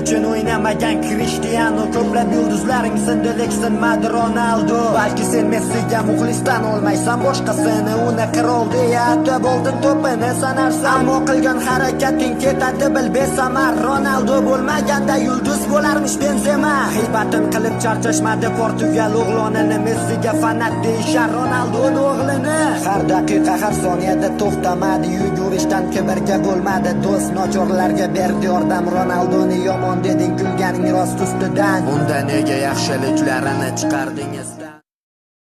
Uchun o'ynamagan Krishtianu. Ko'plab yulduzlaring sindi, lek sinmadi Ronaldo. Balki sen Messiga muxlisdan olmaysan boshqasini. Uni qirol deya atab oltin to'pini sanarsan, ammo qilgan harakating ketadi bil besamar. Ronaldo bo'lmaganda yulduz bo'larmish Benzema. G'iybatin qilib charchashmadi Portugal o'g'lonini. Messiga fanat deyishar Ronaldoni o'g'lini. Har daqiqa, har soniyada to'xtamadi yugurishdan, kibrga bo'lmadi do'st, nochorlarga berdi yordam. Ronaldoni yomon deding, kulganing rost ustidan. Unda nega yaxshiliklarini chiqardingiz?